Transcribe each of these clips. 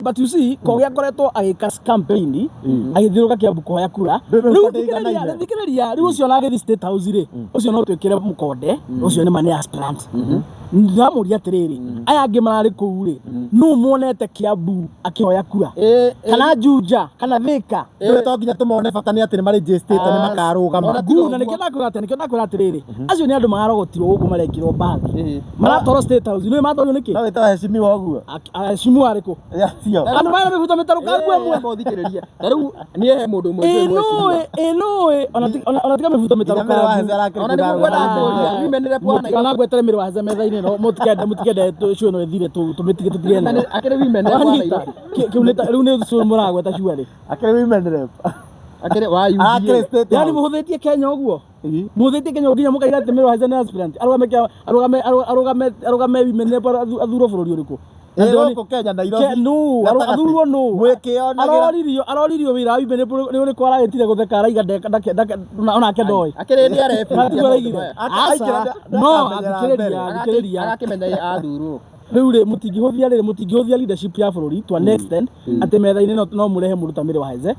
But you see, Kogi akoretwo agĩka campaign agĩthiũrũka Kiambu kũhoya kura. Rĩu Rĩu nĩ thikĩrĩria, iganaine. thikĩrĩria, rĩu ũcio ona agĩthiĩ State House rĩ, ũcio no twĩkĩre mũkonde, ũcio nĩ ma nĩ aspirant. Ndĩramũria atĩrĩrĩ, aya angĩ mararĩ kũu rĩ, nũ muonete Kiambu akĩhoya kura? Kana Juja, kana Thika? Rĩu to nginya tũmone bata nĩ atĩ nĩ marĩ registered nĩ makarũgama. Good, na nĩkĩo ndakwĩra atĩ nĩkĩo ndakwĩra atĩrĩrĩ, acio nĩ andũ mararogotirwo gũkũ marekĩrwo mbathi. Maratwarwo State House, nĩũĩ maratwarwo nĩkĩ? No wĩtaga heshimiwa ũguo. Aheshimu arĩkũ? Acio. Andũ mena mĩbuto mĩtarũkangu ĩmwe. Mũthikĩrĩria. Ta rĩu niĩ he mũndũ ũmwe njũĩ mheshimiwa. Ĩnũĩ, ona tiga mĩbuto Nginya Mary wa mĩtarũkangu. Heze arakĩrĩ Ona nĩguo ngwendaga kũũria, women rep wa Nairobi. Ona ngwetere Mary wa Heze metha-inĩ ĩno, mũtikende mũtikende cũĩ ĩno ĩthire tũmĩtige tũtige nayo. Akĩrĩ women rep wa Wanyita? Nairobi. Kĩu nĩ ta- rĩu nĩ cũĩ mũragweta cuarĩ. Akĩrĩ women rep. Akĩrĩ wa Akĩrĩ UDA. State Yaani House. mũhũthĩtie Kenya ũguo? Mũhũthĩtie Kenya ũguo nginya mũkaiga atĩ Mary wa Heze nĩ aspirant. Arũgame arũgame arũgame arũgame women rep athurwo bũrũri ũrĩkũ? Na Ĩ ndĩroni- gũkũ Kenya Nairobi. Nũ, Gatagatĩ. athurwo nũ? Mwĩkĩonagĩra. Aroririo aroririo wĩra wa women rep nĩ ũrĩkũ aragĩtire gũtheka araiga onake ndoĩ. Akĩrĩ nĩ arebundithia Natiguo maũndũ araigire. maya. Aca, Aca- no ndakamenyera thikĩrĩria mbere. thikĩrĩria Agakĩmenya athurwo. rĩu rĩ mũtingĩhũthia rĩrĩ mũtingĩhũthia leadership ya bũrũri to an extent atĩ metha-inĩ no mũrehe mũndũ ta Mary wa Heze.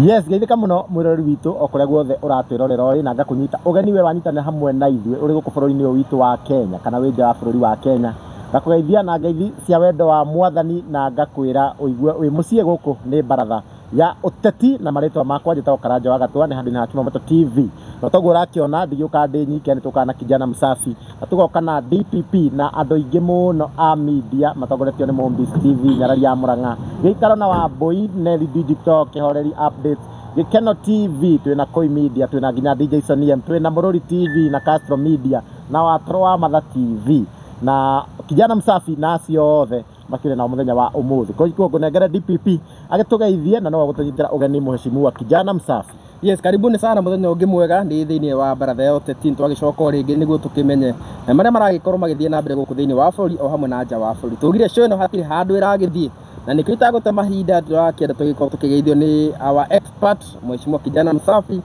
Yes, geithĩka mũno mwĩroreri witũ o kũrĩa guothe ũratwĩrorera ũrĩ na ngakũnyita ũgeni we wanyitanĩra hamwe na ithuĩ ũrĩ gũkũ bũrũri-inĩ ũyũ witũ wa Kenya kana wĩ nja wa bũrũri wa Kenya. Ngakũgeithia na ngeithi cia wendo wa mwathani na ngakwĩra ũigue wĩ mũciĩ gũkũ nĩ baratha ya ũteti na marĩtwa makwa njĩtagwo Karanja wa Gatua nĩ handũ-inĩ ha Kimomoto TV. Na toguo ũrakĩona ndigĩũka ndĩ nyike nĩ tũkaga na kijana msafi na tũgoka na DPP na andũ aingĩ mũno a media matongoretio nĩ Mombis TV, Nyarari ya Murang'a, Gĩikaro na Wambui, Neli Digital, Kĩhoreri Updates, Gĩkeno TV, twĩna Koi Media, twĩna nginya DJ Soniem, twĩna Mũrũri TV na Castro Media na Watro wa Matha TV na kijana msafi na acio othe makĩrĩ nao mũthenya wa ũmũthĩ. Koguo ngũnengere DPP agĩtũgeithie na no agũtũnyitĩra ũgeni mheshimiwa kijana msafi. Yes, karibuni sana muthenya ũngĩ mwega nĩ thĩinĩ wa baratha ya ũteti twagĩcoka o rĩngĩ nĩguo tũkĩmenye marĩa maragĩkorwo magĩthiĩ na mbere gũkũ thĩinĩ wa bũrũri o hamwe na nja wa bũrũri. Tugire show ĩno hatirĩ handũ ĩragĩthiĩ na nĩkĩo itagũte mahinda tũrakĩenda tũgĩkorwo tũkĩgeithio nĩ our expert mheshimiwa kijana msafi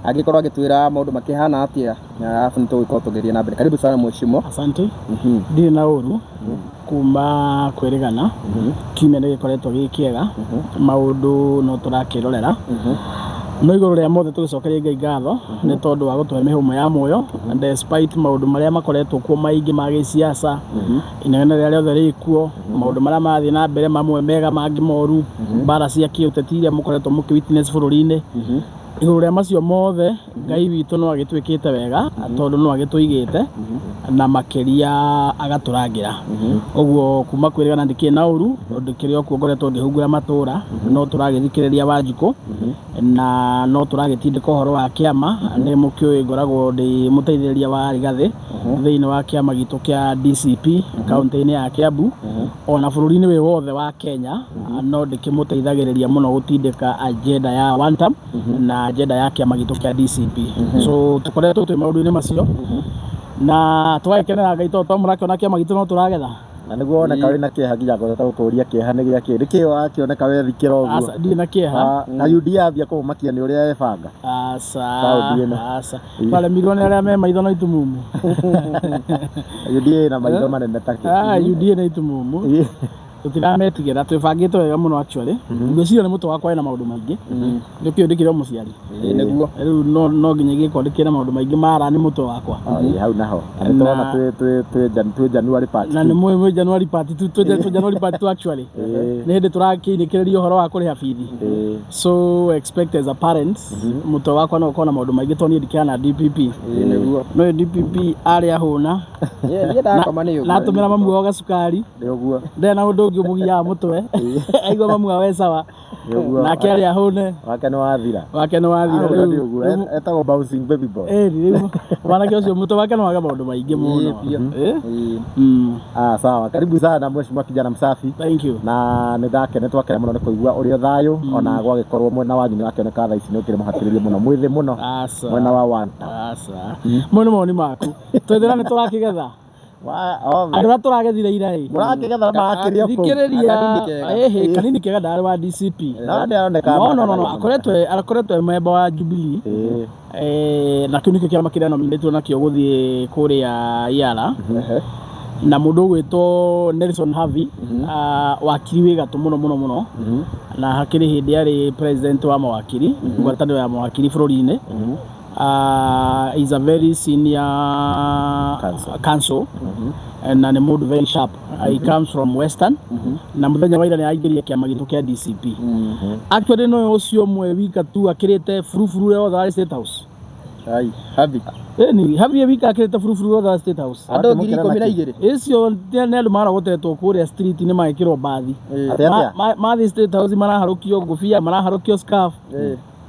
agĩkorwo agĩtwĩra maũndũ makĩhana atĩa na arabu nĩ tũgũkorwo tũgĩthiĩ na mbere. Karibu sana mheshimiwa. Asante. Ndirĩ na ũru kuma kwĩrĩgana kiumia nĩ gĩkoretwo gĩ kĩega maũndũ no tũrakĩrorera no igũrũ rĩa mothe tũgĩcokerie Ngai ngatho nĩ tondũ wa gũtũhe mĩhũmũ ya muoyo despite maũndũ marĩa makoretwo kuo maingĩ ma gĩsiasa inegene rĩrĩa rĩothe rĩkuo maũndũ marĩa marathiĩ na mbere mamwe mega mangĩ moru mbara cia kĩũteti iria mũkoretwo mũkĩ witness bũrũri-inĩ igũrũ rĩa macio mothe Ngai witũ no agĩtwĩkĩte wega tondũ no agĩtũigĩte na makĩria agatũrangĩra ũguo kuma kwĩrĩgana ndikĩrĩ na ũru ndĩkĩrĩ o kuo ngoretwo ngĩhungura matũra no tũragĩthikĩrĩria Wanjikũ na no tũragĩtindĩka ũhoro wa kĩama nĩ mũkĩũĩ ngoragwo ndĩ mũteithĩrĩria wa Rigathĩ thĩinĩ wa kĩama gitũ kĩa DCP kaũntĩ-inĩ ya Kiambu ona bũrũri-inĩ wĩ wothe wa Kenya no ndĩkĩmũteithagĩrĩria mũno gũtindĩka agenda ya one term na agenda ya kĩama gitũ kĩa DCP. So tũkoretwo twĩ maũndũ-inĩ macio na tũgagĩkenera Ngai tondũ to mũrakĩona kĩama gitũ no tũragetha. Na nĩguo woneka wĩna kĩeha nginya ngoreta gũkũria kĩeha nĩ gĩa kĩ nĩkĩ wakĩoneka wethikĩra ũguo. Aca, ndirĩ na kĩeha. Na UDA ambia kũmakia nĩ ũrĩa ebanga. Aca, Kaũndĩ ĩno. aca. Twaremirwo nĩ arĩa me maitho na itumumu. UDA ĩna maitho manene ta kĩ. Ah, UDA na itumumu. Tũtirametigĩra, twĩbangĩte wega mũno actually. Ngwĩciria nĩ mũtwe wakwa wĩna maũndũ maingĩ. Nĩkĩo ndĩkĩrĩ o mũciari. Nĩguo. Rĩu no no nginya ingĩkorwo ndĩkĩrĩ na maũndũ maingĩ mara nĩ mũtwe wakwa. Ĩ, hau naho. Na nĩ tũrona twĩ January part Na nĩ mwĩ mwĩ January part 2 twĩ January part 2 actually. Nĩ hĩndĩ tũrakĩinĩkĩrĩria ũhoro wa kũrĩha bithi. So expect as a parent mũtwe wakwa no ũkorwo na maũndũ maingĩ tondũ niĩ ndikĩrĩ na DPP. Nĩguo. No DPP arĩ ahũna Niĩ ndakoma nĩ ũguo. natũmĩra mamu wao gacukari Nĩ ũguo. ndarĩ na ũndũ ũngĩ ũmũgiaga mũtwe aigua mamu wao e sawa Nĩ ũguo. nake arĩ ahũne Wake nĩ wathira. wake nĩ wathira. Ahũna nĩ ũguo. Etagwo bouncing baby boy. Ĩni rĩu mwanake ũcio mũtwe wake no wage maũndũ maingĩ mũno. Ĩĩ, Eh? Ah, sawa. Karibu sana mheshimiwa kijana msafi. Thank you. Na nĩ ndakena twakena mũno nĩ kũigua ũrĩ o thayũ ona gwagĩkorwo mwena wanyu nĩ wakĩoneka thaa ici nĩ ũkĩrĩ mũhatĩrĩrie mũno mwĩthĩ mũno Aca. mwena wa one term. Aca. Mau nĩ mawoni maku. Twethera nĩ tũrakĩgetha. Andũ arĩa tũragethire ira ĩ. Mũrakĩgetha marakĩria kũu. Thikĩrĩria. Kanini kega. Ĩhĩ, kanini kega ndarĩ wa DCP. No nĩaroneka No, akoretwo e member wa Jubilee. Na kĩu nĩkĩo kĩama kĩrĩa nominĩtwo nakĩo gũthiĩ kũrĩa Yala. Na mũndũ ũgwĩtwo Nelson Havi, wakiri wĩ gatũ mũno mũno mũno, na hakĩrĩ hĩndĩ arĩ president wa mawakiri, ngwatanĩro ya mawakiri bũrũri-inĩ. Is a very senior Counsel. Counsel. Na nĩ mũndũ very sharp. He comes from Western, na mũthenya wa ira nĩ aingĩrire kĩama gitũ kĩa DCP. Actually no ũcio ũmwe wika tu akĩrĩte buruburu ũrĩa wothe warĩ State House. Ai, Havi. Ĩni Havi wika akĩrĩte buruburu wothe wa State House. Andũ 12,000. Icio nĩ andũ maragotetwo kũrĩa street nĩ magĩkĩrwo mbathi. Atĩ atĩa? Mathiĩ State House maraharũkio ngũbia, maraharũkio scarf.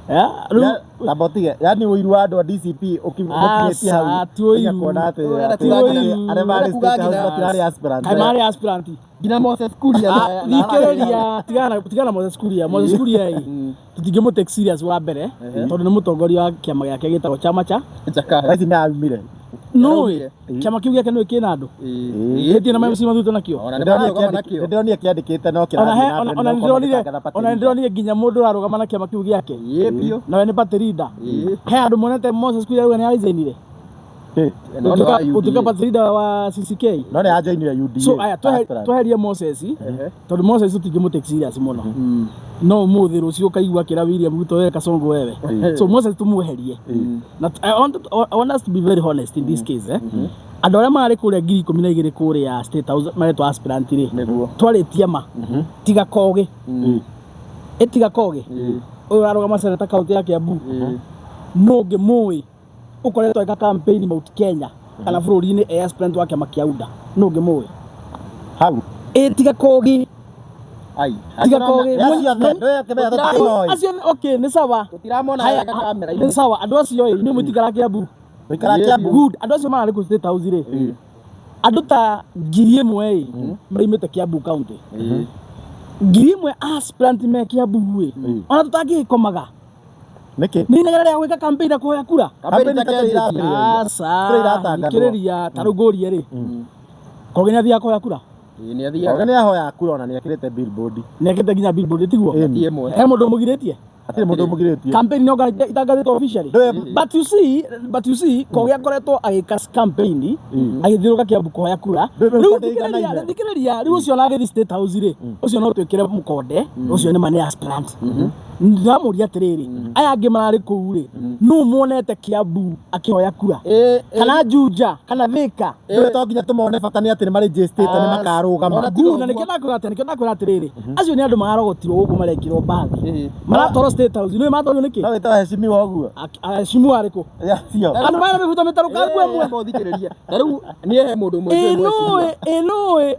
Yeah, rĩu Tamba ũtige, yani ũiru wa andũ a DCP ũkinyĩtie hau Aca, ti ũiru. nginya kuona atĩ Ũrenda atĩ arĩa marĩ kuga State House nginya- matirarĩ aspirant. Kaĩ marĩ aspirant? Nginya Moses Kuria. Thikĩrĩria, tigana Moses Kuria. Moses Kuria ĩ, tũtingĩmũ take serious wa mbere tondũ nĩ mũtongoria wa kĩama gĩake gĩtagwo chama cha Jakaya. Thaa ici nĩ aumire. Nũĩ kĩama kĩu gĩake nĩũĩ kĩna andũ ĩtie na MC mathutwo nakĩo. Ona nĩ mararũgama nakĩo. Nĩndĩronire kĩandĩkĩte no Ona kĩrathiĩ he na ona mbere ona na gũkorwo nĩndĩronire magĩtangatha party ona leader. nĩndĩronire nginya mũndũ ũrarũgama na kĩama kĩu gĩake Ĩĩ biũ. nawe nĩ party leader. He andũ monete Moses Kuria auga nĩ arizainire No nĩ wa gũtuĩka UDA. party leader wa CCK. No nĩ ajoinire UDA. So aya aspirant. tweherie Moses tondũ Moses tũtingĩmũ take serious mũno, no ũmũthĩ rũciũ ũkaigua akĩra William Ruto, wewe kasongo wewe. So Moses tũmweherie. Na I want us to be very honest in this case, eh. Andũ arĩa marĩ kũrĩa 12,000 kũrĩa State House maretwo aspirant rĩ, Nĩguo. twarĩtie ma tiga kogi, ĩtiga kogi ũyũ ũrarũgama seneta kaunti ya Kiambu, no ũngĩ mũĩ ũkoretwo eka campaign Mount Kenya kana bũrũri-inĩ e aspirant wa kĩama kĩa UDA, no ũngĩ mũĩ Hau. Ĩ tiga kogi. Ai. Tiga kogi. Acio othe, ndũĩ akĩmenya tũtimoĩ. Acio okay, nĩ sawa. Tũtiramona Haya, wega kamera-inĩ. nĩ sawa. Andũ acio ĩ, inyuĩ mũtikara Kiambu? Tũikara Kiambu. Good. Andũ acio mararĩ kũ State House rĩ, andũ ta 1,000 ĩ maimĩte Kiambu county, 1,000 aspirant me Kiambu ĩ, ona tũtangĩgĩkomaga. Nĩkĩ? Nĩ inegene rĩa gwĩka campaign na kũhoya kura. Campaign Campaign itakĩrĩ irambĩrĩria. Aca. Kura iratangathwo. Thikĩrĩria, ta rĩu ngũrie rĩ, Kogi nĩ athiaga kũhoya kura? Ĩĩ nĩ athiaga. Kogi nĩ ahoya kura ona nĩ ekĩrĩte billboard. Nĩ ekĩte nginya billboard, tiguo? Ĩni. Ti ĩmwe. He mũndũ ũmũgirĩtie? Hatirĩ mũndũ ũmũgirĩtie. Campaign no itangathĩtwo officially. Ndũĩ- But you see Kogi akoretwo agĩka campaign agĩthiũrũka Kiambu kũhoya kura. Ndũĩ Rĩu mĩkonde thikĩrĩria, ĩiganaine. thikĩrĩria, rĩu ũcio ona agĩthiĩ State House rĩ, ũcio no twĩkĩre mũkonde, ũcio nĩ ma nĩ aspirant. Ndĩramũria atĩrĩrĩ, aya angĩ mararĩ kũu rĩ, nũ muonete Kiambu akĩhoya kura, kana Juja kana Thika? Ndũĩ to nginya tũmone, bata nĩ atĩ nĩ marĩ registered, nĩ makarũgama. Ona Good, na nĩkĩo ndakwĩra atĩ nĩkĩo ndakwĩra atĩrĩrĩ, acio nĩ andũ mararogotirwo gũkũ, marekĩrwo mbathi, maratwarwo State House. Nĩ matwarirwo nĩkĩ? No wĩtaga heshimiwa ũguo. Aheshimu arĩkũ? Acio. Andũ mena mĩbuto mĩtarũkangu ĩmwe. Thikĩrĩria. Ta rĩu niĩ he mũndũ ũmwe njũĩ Ĩ mwecirĩria. nũĩ, ĩ nũĩ,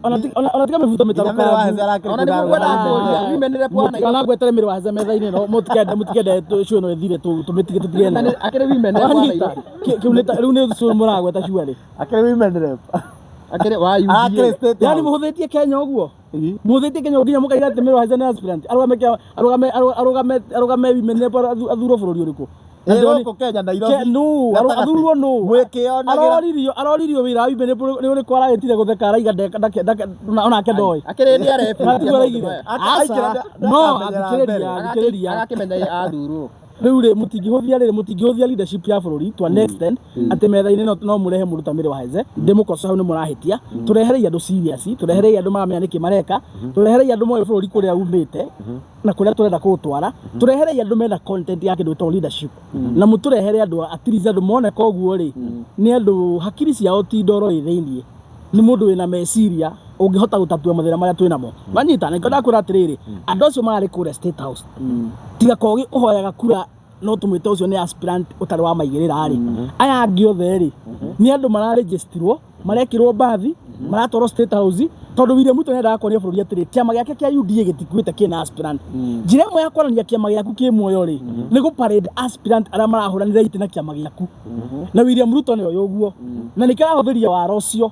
ona tiga mĩbuto Nginya Mary Waheze mĩtarũkangu. arakĩrĩ Ona nĩguo kũrarũgama. ngwendaga kũũria, women rep wa Nairobi. Ona ngwetere Mary Waheze metha-inĩ, no mũtikende cũ ĩno ĩthire, tũmĩtige tũtige nayo. Akĩrĩ women rep wa Wanyita? Nairobi. Kĩu nĩ rĩu nĩ cũ mũragweta cuarĩ. Akĩrĩ women rep. Akĩrĩ wa Arakĩrĩ UDA. State Yani House. mũhũthĩtie Kenya ũguo, mũhũthĩtie Kenya nginya mũkaiga atĩ Mary Waheze nĩ aspirant, arũgame arũgame women rep, athurwo bũrũri ũrĩkũ? Na Ĩ ndĩroni- gũkũ Kenya Nairobi. Nũ Gatagatĩ. athurwo nũ? Mwĩkĩonagĩra. Aroririo wĩra wa women rep nĩ ũrĩkũ? Aragĩtire gũtheka, araiga onake ndoĩ. Akĩrĩ nĩ arebundithia Natiguo maũndũ araigire. maya. Aca, no thikĩrĩria, thikĩrĩria. Agakĩmenya athurwo. Rĩu rĩ, mũtingĩhũthia rĩrĩ, mũtingĩhũthia leadership ya bũrũri to an extent atĩ metha-inĩ no mũrehe mũndũ ta Mary Waheze. Ndĩmũkoca hau, nĩ mũrahĩtia. Tũreherei andũ serious, tũreherei andũ maramenya nĩkĩ mareka, tũreherei andũ moĩ bũrũri kũrĩa umĩte na kũrĩa tũrenda kũũtwara, tũreherei andũ mena content ya kĩndũ gĩtagwo leadership, na mũtũrehere andũ at least andũ moneka ũguo rĩ, nĩ andũ hakiri ciao ti ndoro ĩ thĩiniĩ, nĩ mũndũ wĩna meciria ũngĩhota gũtatua mathĩna marĩa twĩ namo. Wanyita? Na nĩkĩo ndakwĩra atĩrĩrĩ, andũ acio mararĩ kũrĩa State House, tiga Kogi ũhoyaga kura, no tũmwĩte ũcio nĩ aspirant ũtarĩ wa maigĩrĩra rĩ, aya angĩ othe rĩ, nĩ andũ mararegisterwo, marekĩrwo mbathi, maratwarwo State House tondũ William Ruto nĩendaga kuonia bũrũri atĩrĩ, kĩama gĩake kĩa UDA gĩtikuĩte, kĩna aspirant. Njĩra ĩmwe ya kuonania kĩama gĩaku kĩ muoyo rĩ, nĩ gũ parade aspirant arĩa marahũranĩra itĩ na kĩama gĩaku, na William Ruto nĩoĩ ũguo, na nĩkĩo arahũthĩria wara ũcio,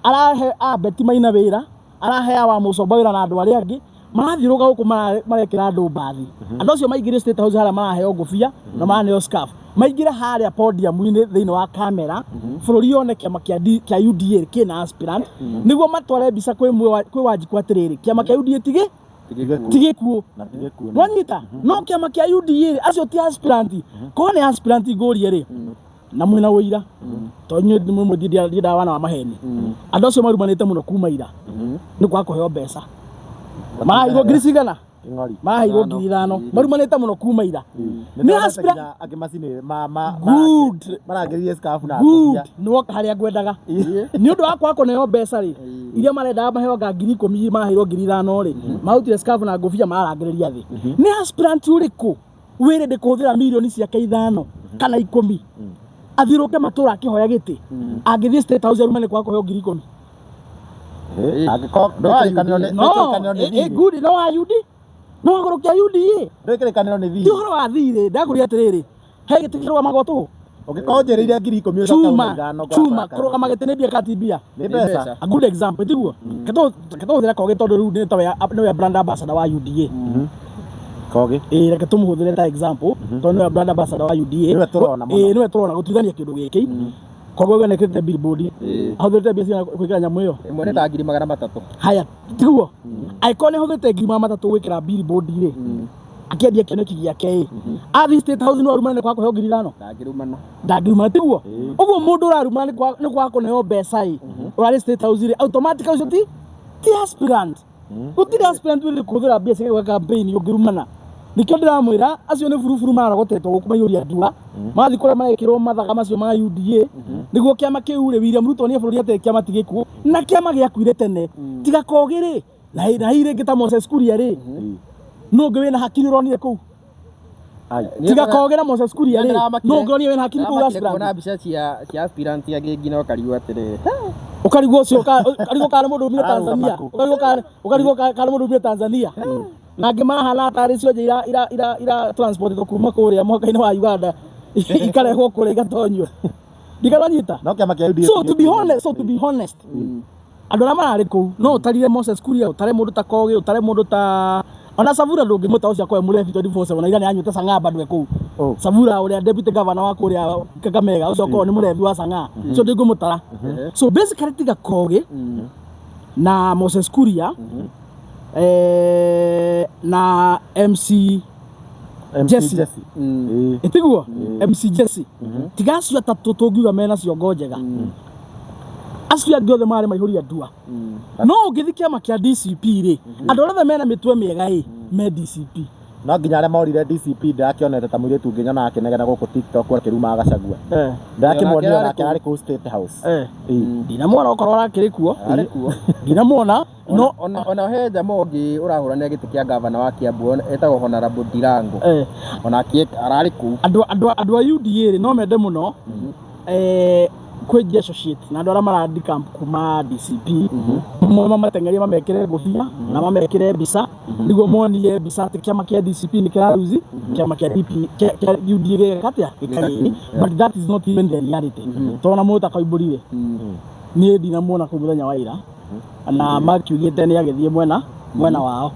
arahe Abeti Maina wĩra, arahe wa Mũcomba wĩra na andũ arĩa angĩ. Marathiũrũka gũkũ marekĩra andũ mbathi. Andũ acio maingĩre State House harĩa maraheo ngũbia na maraneo scarf, maingĩre harĩa podium-inĩ thĩinĩ wa kamera, bũrũri yone kĩama kĩa UDA kĩna aspirant, nĩguo matware mbica kwĩ Wanjikũ atĩrĩrĩ, kĩama kĩa UDA tige tigĩkuũ. Na tigĩkuũ. Nwanyita no kĩama kĩa UDA acio ti aspirant. Korwo nĩ aspirant, ngũrie rĩ, na mwĩna ũira, tondũ inyuĩ nĩ mũmwe ndiendaga wana wa maheni. Andũ acio marumanĩte mũno kuma ira nĩ kwaga kũheo mbeca. Maraheirwo ngiri cigana? Kĩng'ori. Maraheirwo Ithano. 5,000. Marumanĩte mũno kuma ira. Nĩ Nĩ ndonete aspirant. nginya angĩ macini ma ma Good. marangĩrĩrie scarf na Good. ngũbia. Nĩ woka harĩa ngwendaga. Nĩ ũndũ wa kwaga kũneo mbeca rĩ, iria marendaga maheo anga 10,000, maraheirwo 5,000 rĩ, marutire scarf na ngũbia mararangĩrĩria thĩ. Nĩ aspirant ũrĩkũ wĩrĩ ndĩ kũhũthĩra mirioni ciake 5 kana 10 athiũrũke matũra akĩhoya gĩtĩ, angĩthiĩ State House arume nĩ kwaga kũheo 10,000? Angĩkorwo ndwĩkĩrĩkanĩro nĩ No ndwĩkĩrĩkanĩro nĩ ĩ thirĩ. Good. No wa UD no wagũrũkia UDA. Ndwĩkĩrĩkanĩro nĩ Ti thirĩ. ũhoro wa thirĩ. Ndakũria atĩrĩrĩ, he gĩtĩ kĩrũgamagwo tũhũ? Ũngĩkorwo ũnjĩrĩire 10,000 ũcoke Chuma une 5 chuma kũrũgama gĩtĩ nĩ mbia kati mbia? Nĩ mbeca. A good example, tiguo? Ketũhũthĩra Kogi tondũ rĩu nĩ tawe nĩwe brand ambassador wa UDA. Kogi. Ĩĩ, reke tũmũhũthĩre ta example tondũ nĩwe brand ambassador wa UDA. Nĩwe tũrona mũno. Ĩĩ, nĩwe tũrona gũtuithania kĩndũ gĩkĩ. Koguo we nĩkĩrĩte billboard, ahũthĩrĩte mbia cigana gwĩkĩra nyamũ ĩyo? Ĩmwe nĩ ta 300,000. Haya, tiguo? Angĩkorwo nĩ ahũthĩrĩte 300,000 gwĩkĩra billboard rĩ, akĩendia kĩoneki gĩake ĩ, athiĩ State House no arumane nĩ kwaga kũheo 5,000? Ndangĩrumana. Ndangĩrumana, tiguo? Ũguo mũndũ ũrarumana nĩ kwaga kũneo mbeca ĩ, ũrarĩ State House rĩ, automatic ũcio ti aspirant. Gũtirĩ aspirant wĩrĩ kũhũthĩra mbia ciake gwĩka campaign ũngĩrumana. Nĩkĩo ndĩramwĩra acio nĩ buruburu mararogotetwo gũkũ, maiyũria ndua, marathiĩ kũrĩa marekĩrwo mathaga macio ma UDA nĩguo kĩama kĩu rĩ, William Ruto nĩ bũrũri atĩ kĩama ti gĩkuũ na kĩama gĩakuire tene. Tiga Kogi rĩ, na hihi rĩngĩ ta Moses Kuria rĩ, nũ ũngĩ wĩna hakiri ũronire kũu? Ai. Tiga Kogi na Moses Kuria rĩ, nũ ũngĩ ũronire wĩna hakiri kũu? Ndĩramakire Aspirant. Kuona mbica cia aspirant angĩ nginya ũkarigwo atĩrĩrĩ. Ũkarigwo ũcio ũkarigwo kana mũndũ umire Ararũgama Tanzania. kũ? Ũkarigwo kana mũndũ umire Tanzania, na angĩ marahana tarĩ cionje ira transportĩtwo kuma kũrĩa mũhaka-inĩ wa Uganda ikarehwo kũrĩa igatonyio ndikaranyita. No kĩama kĩa UDA. So to be honest, andũ arĩa mararĩ kũu no ũtarire Moses Kuria, ũtare mũndũ ta Kogi, ũtare mũndũ ta ona Savura. Ndũngĩmũta ũcio akorwo mũrebi 24/7 na ira nĩ anyuĩte chang'aa bado e kũu. Oh. Savura ũrĩa deputy governor wa kũrĩa Kakamega, ũcio akorwo nĩ mũrebi wa chang'aa, so ndĩngũmũtara. So basically tiga Kogi na Moses Kuria na MC MC Jesse. Jesse. Ĩĩ. Ĩtiguo MC Jesse, tiga acio atatũ tũngiuga mena ciongo njega, acio angĩ othe marĩ maihũria ndua. No ũngĩthiĩ kĩama kĩa DCP rĩ, andũ arĩa othe mena mĩtwe mĩega ĩ me DCP. No nginya arĩa morire DCP, ndĩrakĩonete ta mũirĩtu ũngĩ nyonaga akĩnegena gũkũ TikTok akĩrumaga Gachagua. Ndĩrakĩmuonire Onake onake arĩ kũu State House. Ĩĩ. Ndinamuona okorwo arakĩrĩ kuo. Arĩ kuo. Ndinamuona no. Ona he jama ũngĩ ũrahũranĩra gĩtĩ kĩa gavana wa Kiambu etagwo Honorable Ndirango. Onake ararĩ kũu. Andũ a UDA rĩ, no mende mũno kwĩ associate na andũ arĩa marandi camp kuma DCP, mamateng'erie, mamekĩre ngũbia na mamekĩre mbica nĩguo monie mbica atĩ kĩama kĩa DCP nĩ kĩraruzi kĩama kĩa DP kĩa UDA gĩgeka atĩa, gĩkagĩni. But that is not even the reality, tondũ ona mũndũ ta Koimbũri rĩ, niĩ ndinamuona kũu mũthenya wa ira na makiugĩte nĩ agĩthiĩ mwena wao,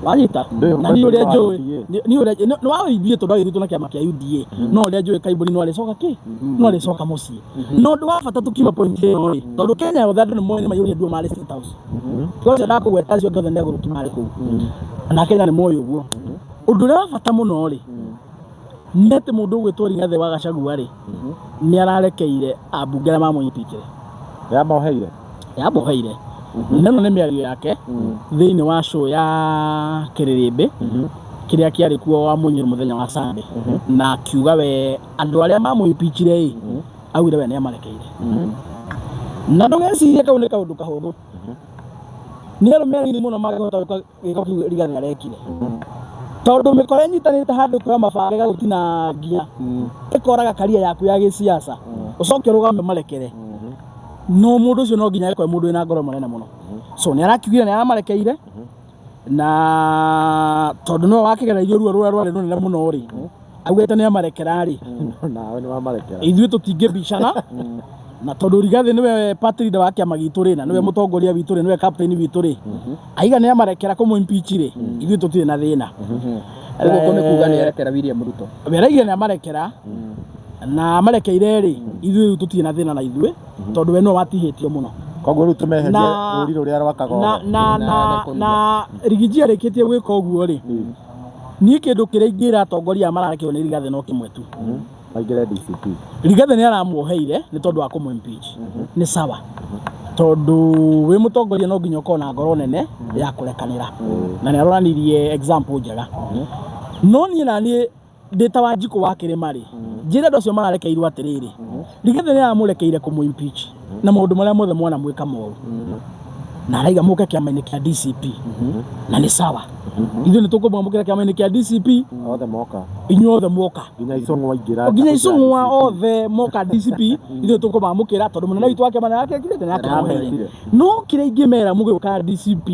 wanyita? Ndũĩ Na niĩ ũrĩa wa njũĩ UDA. Niĩ ũrĩa nĩ wa UDA, tondũ agĩthutwo na kĩama kĩa UDA, no ũrĩa njũĩ Kaimbũri no arĩcoka kĩ, no arĩcoka mũciĩ. Na ũndũ wa bata tũkiuma point ĩyo rĩ, tondũ Kenya yothe andũ nĩ moĩ nĩ maiyũria nduo marĩ State House, ũcio ndakũgweta acio angĩ othe nĩ agũrũki marĩ kũu, na Kenya nĩ moĩ ũguo. Ũndũ ũrĩa wa bata mũno rĩ, nĩ atĩ mũndũ ũgwĩtwo Rigathĩ wa Gachagua rĩ, nĩ ararekeire ambunge arĩa mamũnyitĩte. Yamoheire. Yamboheire neno nĩ mĩario yake thĩinĩ wa show ya Kĩrĩrĩmbĩ kĩrĩa kĩarĩ kuo wa Mũnyĩrĩ mũthenya wa Sunday, na akiuga we andũ arĩa mamũimpeachire ĩ, augire we nĩ amarekeire. Na ndũgecirie kau nĩ kaũndũ kahũthũ, nĩ arũme anini mũno mangĩhota gwĩka gĩko kĩu Rigathĩ arekire, tondũ mĩkora ĩnyitanĩte handũ kuoya mabanga ĩgagũtinangia, ĩkoraga karia yaku ya gĩsiasa, ũcoke ũrũgame marekere. No mũndũ ũcio no nginya akorwo mũndũ wĩna ngoro mũnene mũno. So nĩ arakiugire nĩ aramarekeire, na tondũ nĩwe wakĩgereirio ruo rũrĩa rwarĩ rũnene mũno rĩ, augĩte nĩ amarekera rĩ. Nawe nĩ wamarekera. Ithuĩ tũtingĩbicana. Na tondũ Rigathĩ nĩwe party leader wa kĩama gitũ rĩ, na nĩwe mũtongoria witũ rĩ, nĩwe captain witũ rĩ, aiga nĩ amarekera kũmũ impeach rĩ, ithuĩ tũtirĩ na thĩna. Ũguo kũ nĩ kuga nĩ erekera William Ruto. Weraiga nĩ amarekera na amarekeire rĩ, ithuĩ rĩu tũtirĩ na thĩna na ithuĩ tondũ we nĩwe watihĩtio mũno. Koguo rĩu tũmeherie Na- rũri rũrĩa rwakaga na ũhoro. na na na Rigiji arĩkĩtie gwĩka ũguo rĩ, niĩ kĩndũ kĩrĩa ingĩra atongoria aya mararekerwo nĩ Rigathĩ no kĩmwe tu. Maingĩre DCP. Rigathĩ nĩ aramuoheire nĩ tondũ wa kũmũ impeach. Nĩ sawa tondũ wĩ mũtongoria no nginya ũkorwo na ngoro nene ya kũrekanĩra, na nĩ aronanirie example njega. No niĩ na niĩ ndĩ ta Wanjikũ wa Kĩrĩma rĩ, njĩre andũ acio mararekeirwo atĩrĩrĩ, Rigathĩ nĩ aramũrekeire kũmũ impeach na maũndũ marĩa mothe mwana mwĩka moru, na araiga mũke kĩama-inĩ kĩa DCP, na nĩ sawa, ithuĩ nĩ tũkũmwamũkĩra kĩama-inĩ kĩa DCP. Othe moka. Inyuothe mwoka. Nginya Icũng'wa aingĩra. Nginya Icũng'wa othe moka DCP, ithuĩ tũkũmamũkĩra tondũ mũnene witũ wa kĩama nĩarakĩrekire nĩarakĩmweheire. No kĩrĩa ingĩmera mũgĩũka DCP,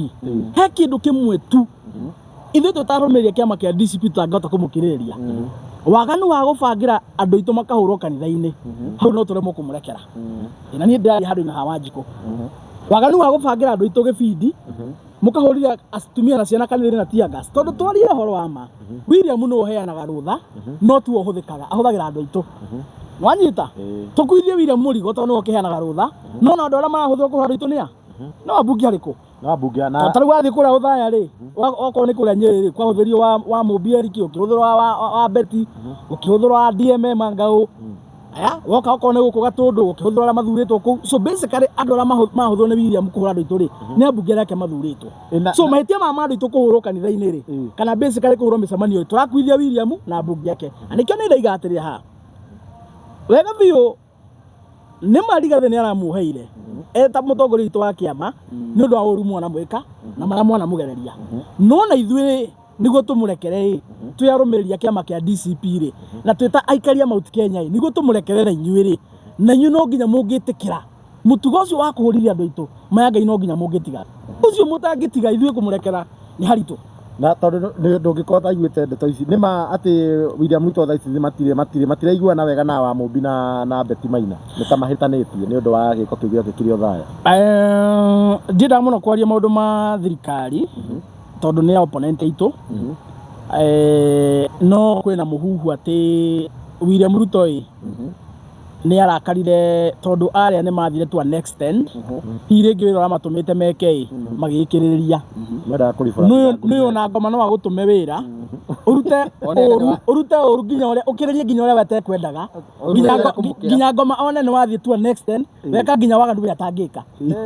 he kĩndũ kĩmwe tu ithuĩ tũtarũmĩrĩria kĩama kĩa DCP tũtangĩhota kũmũkirĩrĩria: waganu wa gũbangĩra andũ aitũ makahũrwo kanitha-inĩ. Hau no tũremwo kũmũrekera. Na niĩ ndĩraria handũ-inĩ ha Wanjikũ, waganu wa gũbangĩra andũ aitũ gĩbindi mũkahũrire atumia na ciana kanitha-inĩ na tear gas, tondũ twarie ũhoro wa ma, William nĩwe ũheanaga rũtha, no tiwe ũhũthĩkaga, ahũthagĩra andũ aitũ. Wanyita? Tũkuithie William mũrigo tondũ nĩwe ũkĩheanaga rũtha, no na andũ arĩa marahũthĩrwo kũhũra andũ aitũ nĩa no ambunge arĩkũ? No ambunge na Ta rĩu wathiĩ kũrĩa Othaya rĩ, okorwo nĩ kũrĩa Nyĩrĩ rĩ, kwahũthĩrio wa Mũmbi Eric, ũkĩhũthĩrwo wa Betty, ũkĩhũthĩrwo wa DMM Angau. Aya, woka okorwo nĩ gũkũ Gatũndũ, ũkĩhũthĩrwo arĩa mathurĩtwo kũu. So basically andũ arĩa mahũthĩrwo nĩ William kũhũra andũ aitũ rĩ, nĩ ambunge arĩa ake mathurĩtwo. So mahĩtia ma andũ aitũ kũhũrwo kanitha-inĩ rĩ, kana basically kũhũrwo mĩcemanio rĩ, tũrakuithia William na ambunge ake. Na nĩkĩo nĩ ndaiga atĩrĩ haha wega biũ, nĩ ma Rigathĩ nĩ aramuoheire eta mũtongoria witũ wa kĩama nĩ ũndũ wa ũru mwana mwĩka na marĩa mwana mũgereria, no na ithuĩ nĩguo tũmũrekere ĩ, twĩ arũmĩrĩri a kĩama kĩa DCP rĩ, na twĩ ta aikari a Mount Kenya ĩ, nĩguo tũmũrekere na inyuĩ rĩ, na inyuĩ no nginya mũngĩtĩkĩra mũtugo ũcio wa kũhũrithia andũ aitũ maya Ngai, no nginya mũngĩtiga ũcio. Mũtangĩtiga, ithuĩ kũmũrekera nĩ haritũ. Na tondũ ndũngĩkorwo ũtaiguĩte ndeto ici, nĩ ma atĩ William Ruto thaa ici matirĩ matiraiguana wega na Wamũmbi na Betty Maina, nĩ ta mahĩtanĩtie nĩ ũndũ wa gĩko kĩu gĩokĩkire Othaya? Ndiendaga mũno kwaria maũndũ ma thirikari tondũ nĩ opponent aitũ. No kwĩna mũhuhu atĩ William Ruto ĩ nĩ arakarire tondũ arĩa nĩ mathire to an extent, hihi rĩngĩ wĩra ũrĩa matũmĩte meke ĩ magĩkĩrĩrĩria. Mendaga kũribũra. Nĩ ona ngoma no agũtũme wĩra ũrute One ũru nĩ ũrute ũru nginya ũrĩa ũkĩrĩrie nginya ũrĩa wetekwendaga, Ũru nginya ũrĩa kũmũkĩra. Nginya ngoma one nĩ wathiĩ to an extent weka nginya waganu ũrĩa atangĩka.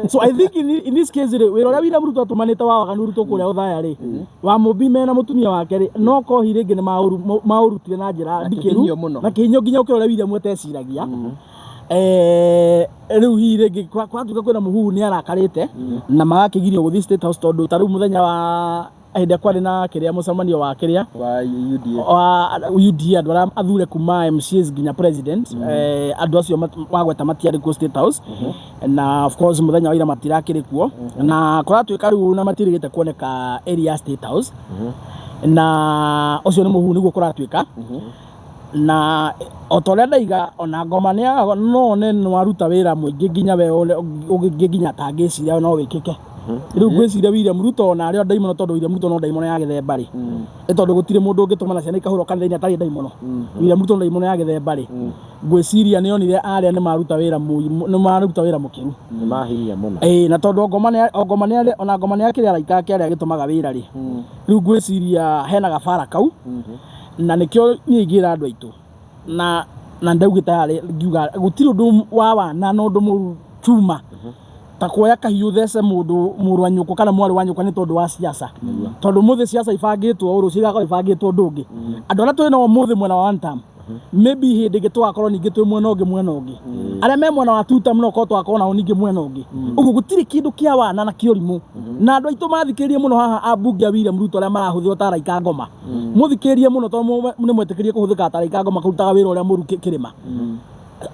So I think in this case rĩ, wĩra ũrĩa William Ruto atũmanĩte wa waganu ũrutwo kũrĩa Othaya rĩ, wa Mũmbi mena mũtumia wake rĩ, no kohi rĩngĩ nĩ maũrutire na njĩra Na ndikĩru kĩhinyio mũno. Na kĩhinyio nginya ũkĩra ũrĩa William eteciragia. Rĩu hihi rĩngĩ kwatuĩka kwĩna mũhuhu nĩ arakarĩte na magakĩgirio gũthiĩ State House, tondũ ta rĩu mũthenya wa hĩndĩ ĩrĩa kwarĩ na kĩrĩa mũcemanio wa kĩrĩa wa UDA. Wa UDA, andũ arĩa athure kuma MCAs nginya president, andũ acio wagweta matiarĩ kuo State House, na of course mũthenya wa ira matirakĩrĩ kuo, na kũratuĩka rĩu na matirĩgĩte kuoneka area ya State House, na ũcio nĩ mũhuhu nĩguo kũratuĩka. Na o ta ũrĩa ndaiga, ona ngoma nĩ no one nĩ waruta wĩra mũingĩ nginya we ũngĩ nginya atangĩciria no wĩkĩke. Rĩu ngwĩciria William Ruto ona arĩa ndaimono, tondũ William Ruto no ndaimono ya gĩthemba rĩ, nĩ tondũ gũtirĩ mũndũ ũngĩtũmana ciana ikahũrwo kanitha-inĩ atarĩ ndaimono. William Ruto no ndaimono ya gĩthemba rĩ, ngwĩciria nĩ onire arĩa nĩ maruta wĩra nĩ maruta wĩra mũkĩru. Nĩ mahinyia mũno. Ĩĩ, na tondũ ngoma nĩ ngoma nĩ ona ngoma nĩ akĩrĩ araika ake arĩa agĩtũmaga wĩra rĩ, rĩu ngwĩciria hena gabara kau, na nĩkĩo niĩ ingĩra andũ aitũ na ndaugĩte harĩ ngiuga gũtirĩ ũndũ wa wana na ũndũ mũru chuma ta kuoya kahiũ thece mũndũ, mũrũ wa nyũkwa kana mwarĩ wa nyũkwa, nĩ tondũ wa siasa, tondũ mũthĩ siasa ibangĩtwo ũũ, rũciũ igakorwo ibangĩtwo ũndũ ũngĩ. Andũ arĩa twĩ nao ũmũthĩ mwena wa one term, maybe hĩndĩ ĩngĩ tũgakorwo ningĩ twĩ mwena ũngĩ. Arĩa me mwena wa two term no korwo tũgakorwo nao ningĩ mwena ũngĩ. Ũguo gũtirĩ kĩndũ kĩa wana na kĩũrimũ, na andũ aitũ mathikĩrĩrie mũno haha, ambunge a William Ruto arĩa marahũthĩrwo ta araika ngoma, mũthikĩrĩrie mũno tondũ nĩ mwetĩkĩrie kũhũthĩka ta araika ngoma kũrutaga wĩra ũrĩa mũru kĩrĩma.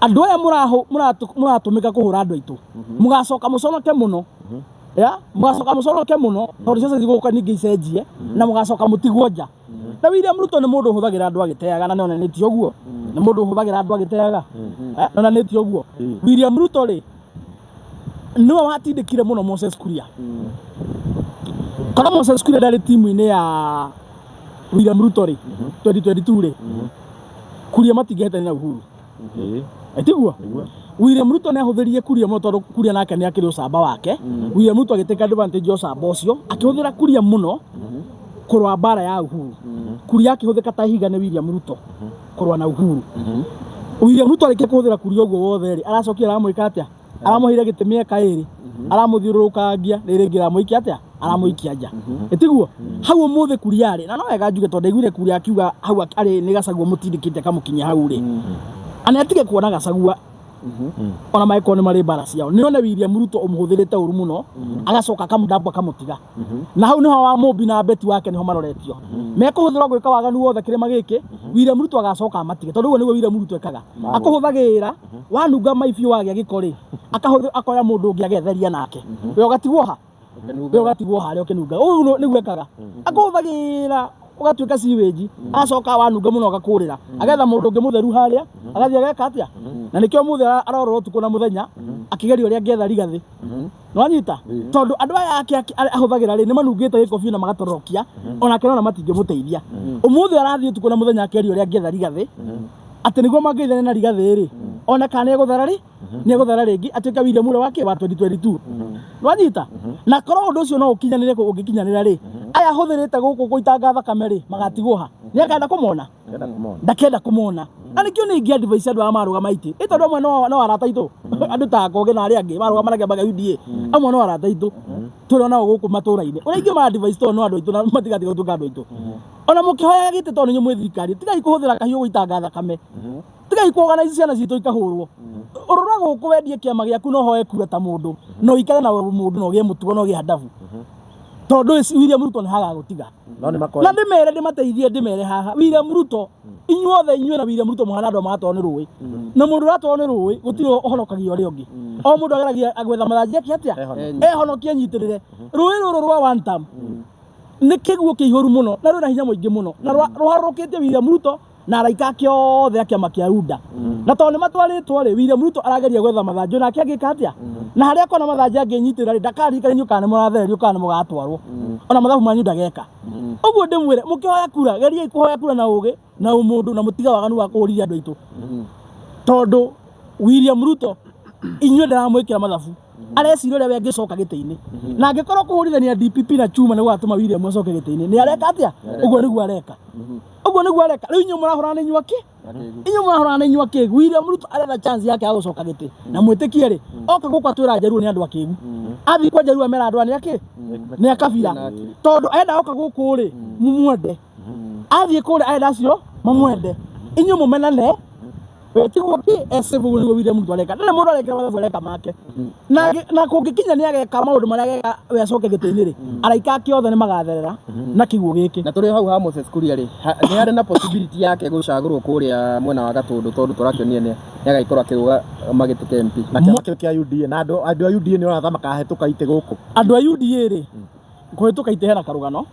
Andũ aya mũratũmĩka kũhũra andũ aitũ, mũgacoka mũconoke mũno, ya mũgacoka mũconoke mũno, tondũ ciaca cigũka ningĩ icenjie na mũgacoka mũtigwo nja. Na William Ruto nĩ mũndũ ũhũthagĩra andũ agĩteaga na nĩonanĩtie ũguo. Nĩ mũndũ ũhũthagĩra andũ agĩteaga. Nĩonanĩtie ũguo. William Ruto rĩ, nĩwe watindĩkire mũno Moses Kuria. Korwo Moses Kuria ndarĩ timu-inĩ ya William Ruto rĩ, 2022 rĩ, Kuria matingĩhĩtania na Uhuru. Tiguo? William Ruto nĩ ahũthĩrire Kuria mũno tondũ Kuria nake nĩ akĩrĩ ũcamba wake. William Ruto agĩtake advantage ya ũcamba ũcio, akĩhũthĩra Kuria mũno kũrũa mbara ya Uhuru. Kuria akĩhũthĩka ta ihiga nĩ William Ruto kũrũa na Uhuru. William Ruto arĩkia kũhũthĩra Kuria ũguo wothe rĩ, aracokire aramwĩka atĩa? Aramũheire gĩtĩ mĩaka ĩrĩ, aramũthiũrũrũkangia, rĩrĩ rĩngĩ aramũikia atĩa? Aramũikia nja. Ĩtiguo? Hau ũmũthĩ Kuria arĩ, na no wega njuge tondũ ndaiguire Kuria akiuga hau arĩ nĩ Gachagua mũtindĩkĩte akamũkinyia hau rĩ. Ana atige kuona Gachagua ona mangĩkorwo nĩ marĩ mbara ciao. Nĩ one William Ruto ũmũhũthĩrĩte ũru mũno, agacoka akamũdambu akamũtiga. Na hau nĩho wa Mũmbi na Beti wake nĩho maroretio. Mekũhũthĩrwo gwĩka waganu wothe kĩrĩma gĩkĩ, William Ruto agacoka amatige tondũ ũguo nĩguo William Ruto ekaga. Akũhũthagĩra wanunga mai biũ wagĩa gĩko rĩ, akahũthĩra akoya mũndũ ũngĩ agetheria nake. We ũgatigwo ha? We ũgatigwo harĩa ũkĩnunga. Ũguo nĩguo ekaga. Akũhũthagĩra ũgatuĩka sewage, agacoka wanunga mũno agakũrĩra. Agetha mũndũ ũngĩ mũtheru harĩa, agathiĩ ageka atĩa? Na nĩkĩo ũmũthĩ arorora ũtukũ na mũthenya akĩgeria ũrĩa angĩetha Rigathĩ. Nĩwanyita? Tondũ andũ aya ake ahũthagĩra rĩ, nĩ manungĩte gĩko biũ na magatororokia, onake nona matingĩmũteithia. Ũmũthĩ arathiĩ ũtukũ na mũthenya akĩaria ũrĩa angĩetha Rigathĩ, atĩ nĩguo mangĩgeithania na Rigathĩ rĩ, ona kana nĩegũthera rĩ, nĩegũthera rĩngĩ atuĩke William ũrĩa wake wa 2022. Nĩwanyita? Na korwo ũndũ ũcio no ũkinyanĩre ũngĩkinyanĩra rĩ, aya ahũthĩrĩte gũkũ gũitanga thakame rĩ, magatigwo ha? Nĩakenda kũmona? Ndakenda kũmona. Na nĩkĩo nĩ ingĩ advice andũ arĩa marũgama itĩ. Ĩ tondũ amwe no arata aitũ. Andũ ta Kogi na arĩa angĩ marũgama na kĩama kĩa UDA. Amwe no arata aitũ. Tũrĩ onao gũkũ matũra-inĩ. Ũrĩa ingĩ ma advice tondũ no andũ aitũ na matigatiga gũtuĩka andũ aitũ. Ona mũkĩhoyaga gĩtĩ tondũ nĩ inyuĩ mwĩ thirikari, tigai kũhũthĩra kahiũ gũitanga thakame. Tigai kũ organize ciana citũ ikahũrwo. Ũrũra gũkũ wendie kĩama gĩaku na ũhoe kura ta mũndũ. Na ũikare na mũndũ na ũgĩe mũtugo na ũgĩe handabu. Tondũ William Ruto nĩ hagagũtiga. No nĩ makoya. Na ndĩmere ndĩmateithie ndĩmere haha William Ruto inyuothe inyuĩ na William Ruto mũhana andũ maratwarwo nĩ rũĩ. Na mũndũ ũratwarwo nĩ rũĩ gũtirĩ ũhonokagia ũrĩa ũngĩ. O mũndũ ageragia gwetha mathanjĩ eke atĩa? Ehonokie anyitĩrĩre. Rũĩ rũrũ rwa one term nĩ kĩguũ kĩihũru mũno na rwĩna hinya mũingĩ mũno na rũharũrũkĩtie William Ruto na araika ake othe a kĩama kĩa UDA. Na tondũ nĩ matwarĩtwo rĩ, William Ruto arageria gwetha mathanjũ nake angĩka atĩa? Na harĩa akona mathanjũ angĩnyitĩrĩra rĩ, ndakaririkana inyuĩ kana nĩ mũrathererio kana nĩ mũgatwarwo. Ona mathabu manyu ndageka. Ũguo ndĩmwĩre, mũkĩhoya kura, geriai kũhoya kura na ũgĩ na ũmũndũ na mũtige waganu wa kũhũrithia andũ aitũ. Tondũ William Ruto inyuĩ ndaramwĩkĩra mathabu. Areciria ũrĩa we angĩcoka gĩtĩ-inĩ. Na angĩkorwo kũhũrithania DPP na chuma nĩ gũgatũma William acoke gĩtĩ-inĩ, nĩ areka atĩa? Ũguo nĩguo areka. Ũguo nĩguo areka. Rĩu inyuĩ mũrahũrana na inyuĩ akĩ? Inyuĩ mũrahũrana na inyuĩ akĩgu. William Ruto aretha chance yake ya gũcoka gĩtĩ. Na mwĩtĩkie rĩ, oka gũkũ atwĩra Njaruo nĩ andũ akĩgu. Athiĩ kwa Njaruo amera andũ aya nĩ akĩ? Nĩ a kabira. Tondũ enda oka gũkũ rĩ, mũmwende. Athiĩ kũrĩa arenda acio mamwende. Inyuĩ mũmenane. Tiguo ki ese ũguo nĩguo William Ruto areka. Ndarĩ mũndũ arekĩra mathabu areka make. Na kũngĩkinya nĩ ageka maũndũ marĩa ageka we acoke gĩtĩ-inĩ rĩ, araika ake othe nĩ magatherera na kĩguũ gĩkĩ. Na tũrĩ hau ha Moses Kuria rĩ, nĩ harĩ na possibility yake gũcagũrwo kũrĩa mwena wa Gatũndũ tondũ tũrakĩonire nĩ agagĩkorwo akĩrũga magĩtĩ kĩa MP. Na kĩama kĩu kĩa UDA na andũ a UDA nĩ ũrona ta makahĩtũka itĩ gũkũ. Andũ a UDA rĩ, kũhĩtũka itĩ hena karũgano,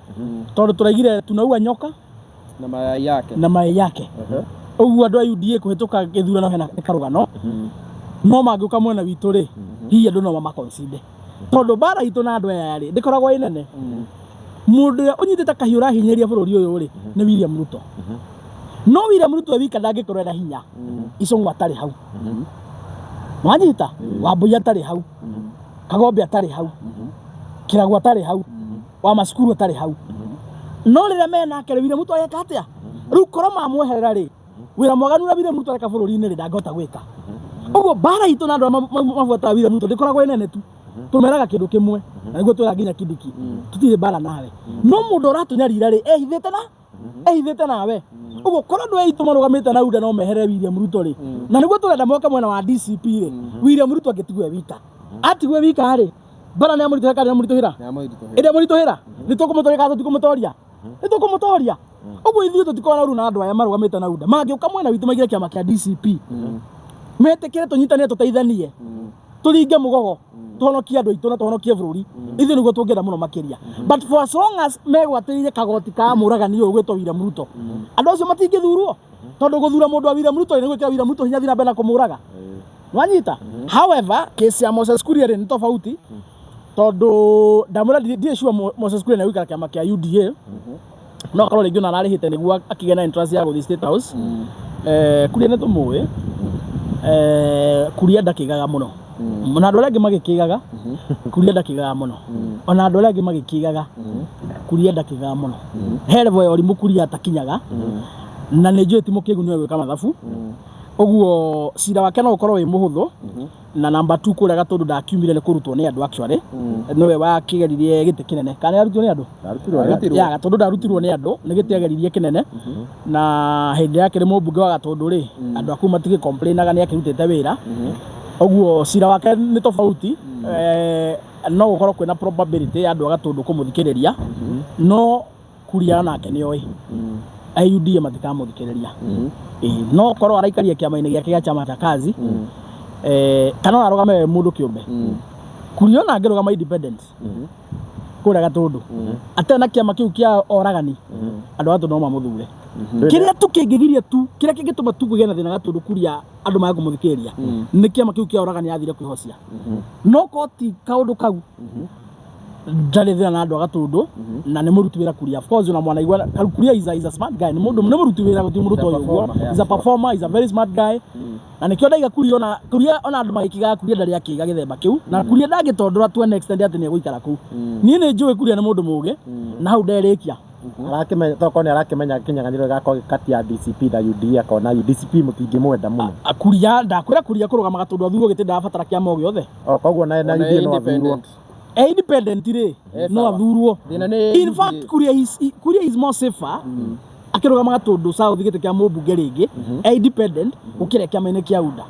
tondũ tũraigire tunaua nyoka na mayai yake na mayai yake. Ũguo andũ a UDA kũhĩtũka gĩthurano hena nĩ karũgano, no mangĩũka mwena witũ rĩ, hihi andũ no mamaconsider. Tondũ mbara itũ na andũ aya rĩ, ndĩkoragwo ĩ nene. Mũndũ ũrĩa ũnyitĩte kahiũ ũrahinyĩrĩria bũrũri ũyũ rĩ, nĩ William Ruto. No William Ruto e wika ndangĩkorwo ena hinya, Icũng'wa atarĩ hau. Wanyita? Wambui atarĩ hau. Kagombe atarĩ hau. Kĩragũ atarĩ hau. Wa macukuru atarĩ hau. No rĩrĩa menake rĩ, William Ruto ageka atĩa? Rĩu korwo mamweherera rĩ, wĩra mwaganu ũrĩa William Ruto areka bũrũri-inĩ rĩ, ndangĩhota gwĩka. Ũguo mbara itũ na andũ arĩa mabuataga William Ruto ndĩkoragwo ĩ nene tu. Tũmeraga kĩndũ kĩmwe, na nĩguo twĩraga nginya Kindiki, tũtirĩ mbara nawe. No mũndũ ũratũnyarira rĩ, ehithĩte na ehithĩte nawe. Ũguo korwo andũ aitũ marũgamĩte na UDA no meherere William Ruto rĩ, na nĩguo tũrenda moke mwena wa DCP rĩ, William Ruto angĩtigwo e wika. Atigwo e wika rĩ, mbara nĩ amũritũhĩra kana nĩ amũritũhĩra? Ĩrĩa mũritũhĩra? Nĩ tũkũmũtoria kana tũtikũmũtoria? Nĩ tũkũmũtoria. Ũguo ithuĩ tũtikoragwo na ũru na andũ aya marũgamĩte na UDA. Mangĩũka mwena witũ maingĩre kĩama kĩa DCP, metĩkĩre tũnyitanĩre tũteithanie, tũringe mũgogo. Tũhonokie andũ aitũ na tũhonokie bũrũri. Ithuĩ nĩguo tũngĩenda mũno makĩria. But for as long as megwatĩrĩire kagoti ka mũragani ũyũ gwĩtwo William Ruto, andũ acio matingĩthurwo, tondũ gũthura mũndũ wa William Ruto nĩ gwĩkĩra William Ruto hinya thiĩ na mbere na kũmũraga. Wanyita? However, case ya Moses Kuria rĩ, nĩ tofauti, tondũ ndamwĩra ndirĩ sure Moses Kuria nĩ egũikara kĩama kĩa UDA. No akorwo rĩngĩ ona ararĩhĩte nĩguo akĩgĩa na interest ya gũthiĩ State House. Kuria nĩ tũmũĩ. Kuria ndakĩgaga mũno, na andũ arĩa angĩ magĩkĩgaga. Kuria ndakĩgaga mũno, ona andũ arĩa angĩ magĩkĩgaga. Kuria ndakĩgaga mũno. He level ya ũrimũ Kuria atakinyaga, na nĩ njũĩ ti mũkĩgu, nĩwe gwĩka mathabu. Ũguo cira wake no ũkorwo wĩ mũhũthũ. Na number 2, kũrĩa Gatũndũ ndakiumire nĩ kũrutwo nĩ andũ. Actually, nĩwe wakĩgeririe gĩtĩ kĩnene, kana nĩ arutirwo nĩ andũ? Ndarutirwo nĩ Arutirwo. Ya Gatũndũ ndarutirwo nĩ andũ, nĩ gĩtĩ ageririe kĩnene. Na hĩndĩ yake nĩ mũmbunge wa Gatũndũ rĩ, andũ aku matigĩ complainaga nĩ akĩrutĩte wĩra. Ũguo cira wake nĩ tofauti. No gũkorwo kwĩna probability ya andũ a Gatũndũ kũmũthikĩrĩria, no Kuria nake nĩ oĩ UDA matikamũthikĩrĩria. Ĩĩ, no korwo araikaria kĩama-inĩ gĩake gĩa Chama cha Kazi, kana ona arũgame we mũndũ kĩũmbe. Kuria ona angĩrũgama independent kũrĩa Gatũndũ atarĩ na kĩama kĩu kĩa oragani, andũ a Gatũndũ no mamũthure. Kĩrĩa tu kĩngĩgiria tu, kĩrĩa kĩngĩtũma tu kũgĩe na thĩna Gatũndũ, Kuria andũ mage kũmũthikĩrĩria, nĩ kĩama kĩu kĩa oragani athire kwĩhocia. No ko ti kaũndũ kau, ndarĩ thĩna na andũ a Gatũndũ, na nĩ mũruti wĩra Kuria. Of course, ona mwanaigua Kuria is a smart guy. Nĩ mũndũ, nĩ mũruti wĩra, gũtirĩ mũndũ toĩ ũguo. Performer, yeah. Is a performer, is a very smart guy, na nĩkĩo ndaiga Kuria, ona Kuria, ona andũ magĩkigaga, Kuria ndarĩ akĩiga gĩthemba kĩu, na Kuria ndangĩtondora to an extent atĩ nĩ egũikara kũu. Niĩ nĩ njũĩ Kuria nĩ mũndũ mũgĩ, na hau nderĩkia. Arakĩmenya, tokorwo nĩ arakĩmenya kĩnyang'anyĩro gĩgakorwo gĩ kati ya DCP na UDA, akona DCP mũtingĩmwenda mũno. Kuria, ndakwĩra, Kuria kũrũgama Gatũndũ athurwo gĩtĩ ndabatara kĩama o gĩothe. O koguo na Ona UDA no athurwo. independent. E independent rĩ, Eh, no sawa. athurwo. Thĩna nĩ In UDA. fact, Kuria is more safer akĩrũgama Gatũndũ South gĩtĩ kĩa mũmbunge rĩngĩ e independent gũkĩra kĩama-inĩ kĩa UDA.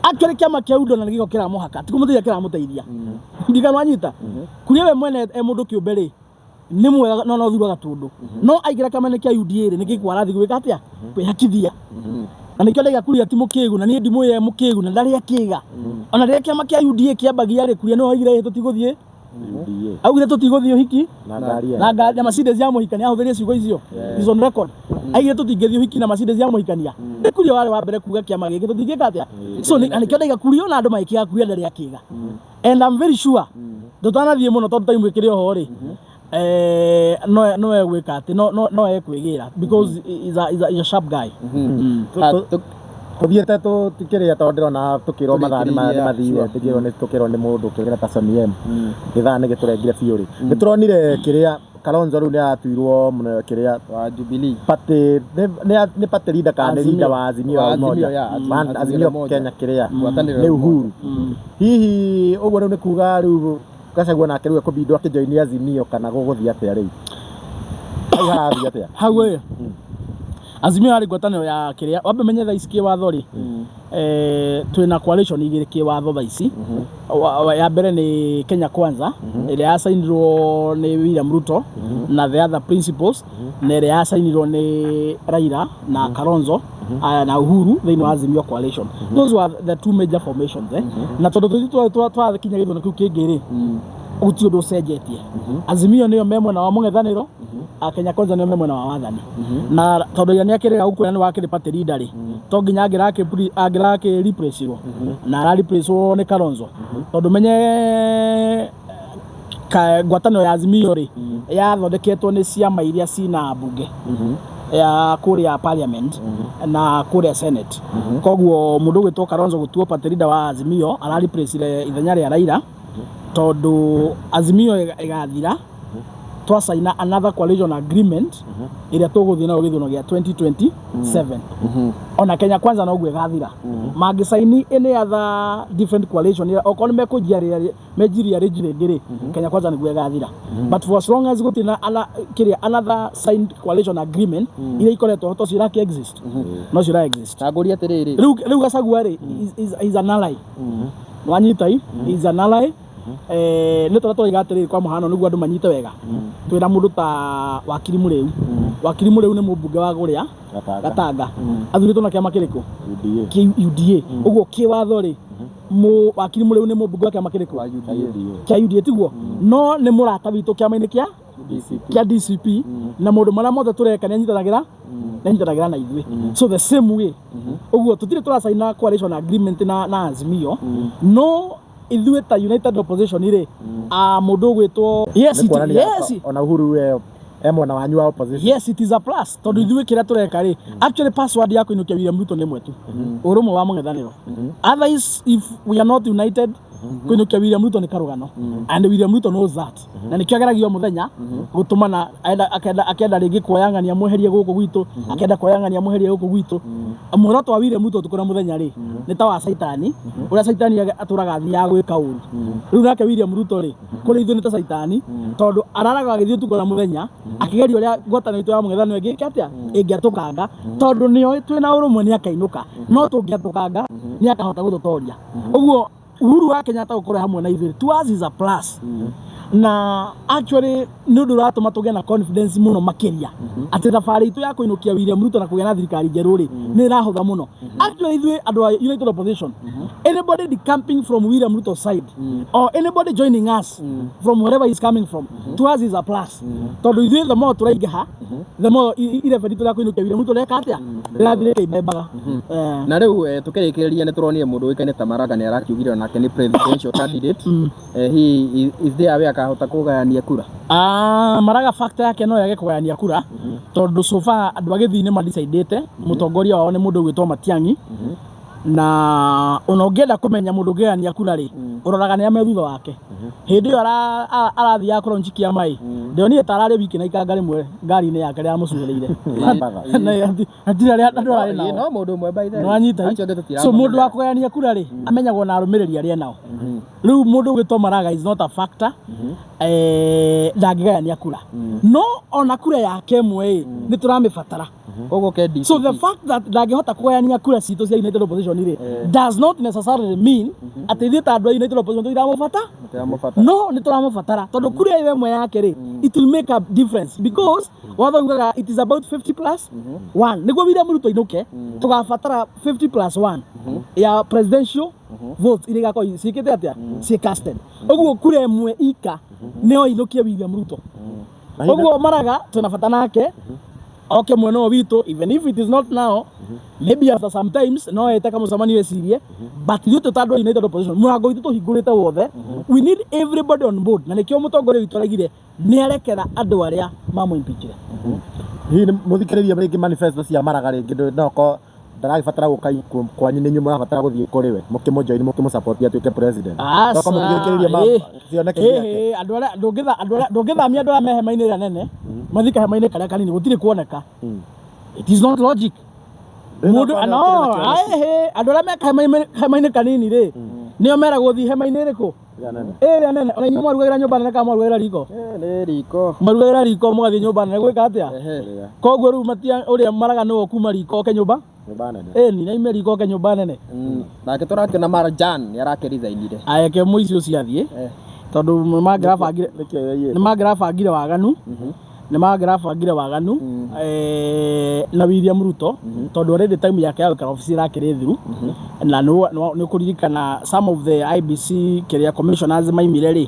Actually, kĩama kĩa UDA na nĩgĩko kĩramũhaka, ti kũmũteithia kĩramũteithia. Ndigano anyita Kuria we mwene e mũndũ kĩũmbe rĩ, nĩ mwega, no thurwo Gatũndũ, no aingĩra kĩama-inĩ kĩa UDA rĩ, nĩkĩ arathiĩ gwĩka atĩa? Kwĩhakithia. Na nĩkĩo ndaiga Kuria ti mũkĩgu, na niĩ ndimũĩ e mũkĩgu, na ndarĩ akĩga. Ona rĩrĩa kĩama kĩa UDA kĩambagia rĩ, Kuria nĩwe oigire, "Ĩ, tũtigũthiĩ." UDA. Augire tũtigũthiĩ ũhiki na ngari na ngari na Mercedes ya mũhikania. Ahũthĩrie ciugo icio, is on record. Aigire tũtingĩthiĩ ũhiki na Mercedes ya mũhikania. Nĩ Kuria warĩ wa mbere kuga kĩama gĩkĩ tũtingĩka atĩa. So na nĩkĩo ndaiga Kuria, ona andũ magĩkĩga, Kuria ndarĩ akĩga, and I'm very sure tũtanathiĩ mũno, tondũ time ĩkĩrĩ oho rĩ, no egwĩka atĩ no ekwĩgĩra because is a sharp guy. Tũthiĩte tũkĩrĩa, tondũ ndĩrona tũkĩrwo mathaa nĩ Tũrĩkĩrĩria, mathire. Sure. Tũkĩrwo nĩ tũkĩrwo nĩ mũndũ ũkĩrĩra ta Sony M, gĩthaa nĩ gĩtũrengire biũ rĩ. Nĩ tũronire kĩrĩa Kalonzo rĩu nĩ aratuirwo mũno kĩrĩa wa Jubilee. Party nĩ party leader kana nĩ Azimio. leader wa Azimio Wa wa Azimio, Umoja. Yeah, Azimio, Wa Azimio Azimio la Umoja. Kenya kĩrĩa Ngwatanĩro nĩ ya Uhuru. Hihi ũguo rĩu nĩ kuga rĩu Gachagua nake rĩu ekũbindwo akĩjoini Azimio, kana gũgũthiĩ atĩa rĩu? Hau harathiĩ atĩa? Hau ĩ, Azimio yarĩ ngwatanĩro ya kĩrĩa wambe menye thaa ici kĩwatho rĩ, twĩna coalition igĩrĩ kĩwatho thaa ici. Ya mbere nĩ Kenya Kwanza, ĩrĩa yacainirwo nĩ William Ruto na the other principals, na ĩrĩa yacainirwo nĩ Raila na Kalonzo na Uhuru thĩinĩ wa Azimio coalition. Those were the two major formations. Na tondũ tũthiĩ twakinya gĩthurano kĩu kĩngĩ rĩ, gũtirĩ ũndũ ũcenjetie. Azimio nĩyo me mwena wa mũng'ethanĩro, a Kenya Kwanza nĩo me mwena wa wathani. Na tondũ ya nĩakĩrega gũkwĩra nĩ wakĩrĩ party leader rĩ, to nginya angĩrakĩ replace-irwo, na ara replace-wo nĩ Kalonzo, tondũ menye ngwatanĩro ya Azimio rĩ, yathondeketwo nĩ ciama iria cina mbunge ya kũrĩa parliament na kũrĩa senate. Koguo mũndũ ũgwĩtwo Kalonzo gũtuo party leader wa Azimio, ara replace ithenya rĩa Raila, tondũ Azimio ĩgathira twacaina another coalition agreement ĩrĩa tũgũthiĩ nayo gĩthurano gĩa 2027. Ona Kenya Kwanza noguo ĩgathira mangĩcaini any other different coalition ĩrĩa okorwo nĩ mekũnjia menjiria rĩnji rĩngĩ rĩ, Kenya Kwanza nĩguo ĩgathira. But for as long as gũtirĩ na kĩrĩa another signed coalition agreement, iria ikoretwo ho to ciraki exist, no cira exist. Na ngũrie atĩrĩrĩ. Rĩu Gachagua rĩ, is an ally. Nwanyita i is an ally. Nĩ tũrĩa tũraiga atĩrĩrĩ, kwa mũhano, nĩguo andũ manyite wega, twĩna mũndũ ta Wakiri Mũrĩu. Wakiri Mũrĩu nĩ mũmbunge wa kũrĩa Gatanga. Gatanga. Athurĩtwo na kĩama kĩrĩkũ? UDA. Kĩ UDA. Ũguo kĩwatho rĩ, Wakiri Mũrĩu nĩ mũmbunge wa kĩama kĩrĩkũ? Wa UDA. Kĩa UDA, tiguo? No nĩ mũrata witũ kĩama-inĩ kĩa DCP. Kĩa DCP, na maũndũ marĩa mothe tũreka nĩ anyitanagĩra na ithuĩ. So the same way ũguo tũtirĩ tũracaina coalition agreement na Azimio, no ithuĩ ta United Opposition rĩ, mũndũ ũgwĩtwo, yes, Nĩ kuonania yes, ona Uhuru we e mwena wanyu wa opposition. Yes, it is a plus, tondũ ithuĩ kĩrĩa tũreka rĩ, actually password ya kũinũkia William Ruto nĩ ĩmwe tu, ũrũmwe wa mũng'ethanĩro. Otherwise, if we are not united, kũinũkia William Ruto nĩ karũgano, and William Ruto knows that, na nĩkĩo ageragia o mũthenya gũtũmana akenda rĩngĩ kuoya ng'ania mweherie gũkũ gwitũ, akenda kuoya ng'ania mweherie gũkũ gwitũ. Muoroto wa William Ruto ũtukũ na mũthenya rĩ, nĩ ta wa Caitani, ũrĩa Caitani atũraga athiaga gwĩka ũru. Rĩu nake William Ruto rĩ, kũrĩ ithuĩ nĩ ta Caitani, tondũ araraga agĩthiĩ ũtukũ na mũthenya akĩgeria ũrĩa ngwatanĩro itũ ya mũng'ethanĩro ĩngĩka atĩa, ĩngĩatũkanga, tondũ nĩoĩ twĩna ũrũmwe nĩ akainũka, no tũngĩatũkanga nĩ akahota gũtũtoria. Ũguo Uhuru wa Kenyatta gũkorwo hamwe na ithuĩ, to us is a plus, na actually nĩ ũndũ ũratũma tũgĩe na confidence mũno makĩria atĩ thabarĩ itũ ya kũinũkia William Ruto na kũgĩa na thirikari njerũ rĩ, nĩ ĩrahũtha mũno. Actually, ithuĩ andũ a United Opposition, anybody decamping from William Ruto's side or anybody joining us from wherever he's coming from, to us is a plus, tondũ ithuĩ the more tũraingĩha, the more irebe ritũ rĩa kũinũkia William Ruto reka atĩa, rĩrathiĩ rĩkĩmbembaga. Na rĩu tũkĩrĩkĩrĩria, nĩ tũronire mũndũ ũĩkaine ta Maraga nĩ arakiugire onake nĩ presidential candidate. He is there we akahota kũgayania kura? Ah, Maraga factor yake no yage kũgayania kura, tondũ so far andũ a Gĩthii nĩ madecidĩte mũtongoria wao nĩ mũndũ ũgwĩtwo Matiang'i, na ona ũngĩenda kũmenya mũndũ ũngĩgayania kura rĩ, ũroraga nĩa me thutha wake. Hĩndĩ ĩyo arathiaga kũronji kĩama ĩ, ndĩonire ta ararĩ wiki na ikanga rĩmwe ngari-inĩ yake rĩrĩa amũcuhĩrĩire. Hatirĩ arĩa andũ ararĩ nao. No mũndũ ũmwe by the way. Nĩwanyita? Acio angĩ tũtiramamenya. So mũndũ wa kũgayania kura rĩ, amenyagwo na arũmĩrĩri arĩa nao. Rĩu mũndũ ũgwĩtwo Maraga is not a factor, ndangĩgayania kura, no ona kura yake ĩmwe ĩ, nĩ tũramĩbatara. Koguo ke DCP. So the fact that ndangĩhota kũgayania kura citũ cia United Opposition rĩ, does not necessarily mean atĩ ithuĩ ta andũ a United Opposition tũtiramũbata. Tũtiramũbatara. No nĩ tũramũbatara, tondũ kura ĩyo ĩmwe yake rĩ, it will make a difference, because watho ugaga it is about 50 plus 1. Nĩguo William Ruto inũke, tũgabatara 50 plus 1 ya presidential votes iria igakorwo ciĩkĩte atĩa, ciĩ casted. Ũguo kura ĩmwe ika nĩyo inũkie William Ruto. Ũguo Maraga twĩna bata nake oke mwena ũyũ witũ, even if it is not now, maybe after sometimes no ete kamũcemanio ecirie, but ithuĩ twĩ ta andũ a United Opposition, mũrango witũ tũhingũrĩte wothe. We need everybody on board, na nĩkĩo mũtongoria witũ araigire nĩ arekera andũ arĩa mamũimpeachire. Hihi nĩ mũthikĩrĩria rĩngĩ manifesto cia Maraga rĩngĩ, no ko ndaragĩbatara gũka kwanyu, nĩ inyuĩ mũrabatara gũthiĩ kũrĩ we mũkĩmũjoin, mũkĩmũsupport atuĩke president? Aca, Toko mũthikĩrĩrie cioneki ciake. Ĩhĩ, andũ arĩa ndũngĩthamia andũ arĩa me hema-inĩ ĩrĩa nene mathiĩ kahema-inĩ karĩa kanini, gũtirĩ kuoneka. It is not logic. Mũndũ Rĩu no no kĩrĩ na kĩoneki. ĩhĩ, andũ arĩa me hema-inĩ kanini rĩ, nĩo meragwo thiĩ hema-inĩ ĩrĩkũ? Ĩrĩa nene. Ĩrĩa nene. Ona inyuĩ mwarugagĩra nyũmba nene kana mwarugagĩra riko? Nĩ riko. Marugagĩra riko, mũgathiĩ nyũmba nene gwĩka atĩa? Ehe. Koguo rĩu matia ũrĩa Maraga nĩwe kuma riko oke nyũmba Nyũmba nene. Ĩni na ime riko oke nyũmba nene. Nake tũrakĩona Marjan nĩ arakĩresignire. Ayeke mũici ũcio athiĩ, tondũ nĩ mangĩrabangire Nĩkĩo yoiyĩte? Nĩ mangĩrabangire waganu, na William Ruto, tondũ already time yake ya gũikara obici ĩrakĩrĩ thiru, na nĩ ũkũririkana some of the IBC kĩrĩa commissioners maimire rĩ,